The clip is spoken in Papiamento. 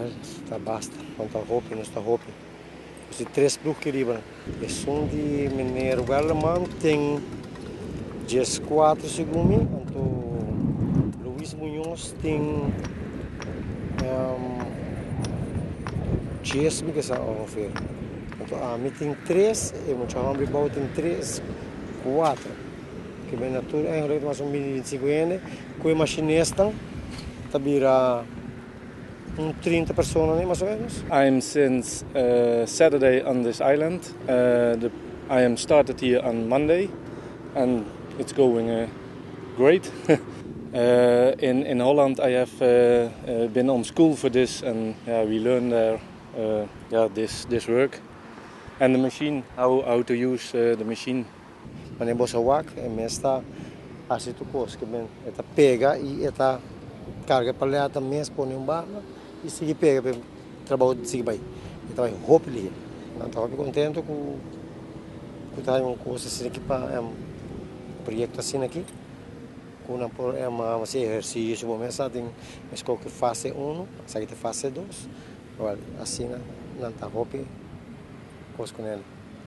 Well, ta basta, nan ta hopi, nos ta hopi. Nos tin tres ploeg ki riba. Esun di meneer Werleman tin 14 segun mi, anto Luis Muñoz tin 10 mi ke sa ongeveer. Anto ami tin tres, e mucha homber bou tin tres, kuater. Ke men na tur eigenlijk mas o menos 25 hende, ku e machinista ta bira un 30 persona, mas o menos. I'm since Saturday on this island. I am started here on Monday and it's going great. In Holland I have been on school for this and, yeah, we learn there, yeah, this work and the machine, how to use the machine. Manera bo sa wak, e mes ta hasi tur kos ke men e ta pega i e ta karga e paleta mes pone un banda i sigui pega pa e trabou sigui bai. E ta bai hopi lihe. Nan ta hopi kontentu ku ta hay un kos asina aki pa un proyekto asina aki ku nan por hasi ehersisio. Bo mes sa tin eskohe fase uno, esaki ta fase dos, asina nan ta hopi kos ku nel.